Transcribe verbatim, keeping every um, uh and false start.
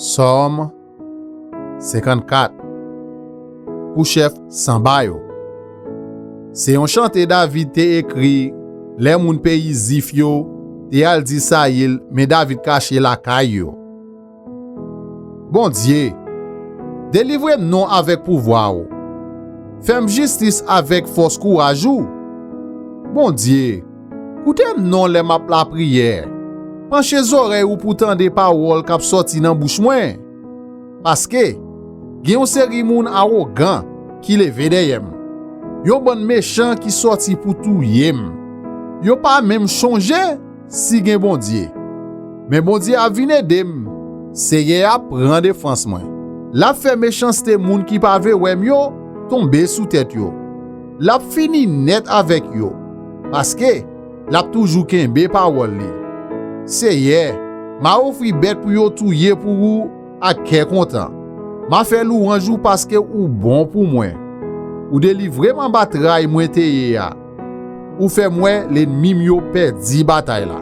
Sòm senkannkat. Pou chèf sanba yo. Se yon chante David te ekri lè moun peyi Zif yo te al di Sayil men David kache lakay yo. Bondye, delivre m non avèk pouvwa w. Fè m jistis avèk fòs kouraj ou. Bondye, koute m non lè m ap lapriyè. Panche zòrèy ou pou tande pawòl k ap sòti nan bouch mwen. Paske gen yon seri moun awogan ki leve dèyè m. Yon bann mechan ki sòti pou touye m. Yo pa menm chonje si gen Bondye. Men Bondye ap vin ede m. Seyè a pran defans mwen. L ap fè mechanste moun ki pa vle wè m yo tonbe sou tèt yo. L ap fini nèt avèk yo. Paske l ap toujou kenbe pawòl li. Seyè, m a ofri bèt pou yo touye pou ou ak kè kontan. M a fè lwanj ou paske ou bon pou mwen. Ou delivre m anba tray mwen te ye a. Ou fè m wè lènmi m yo pèdi batay la.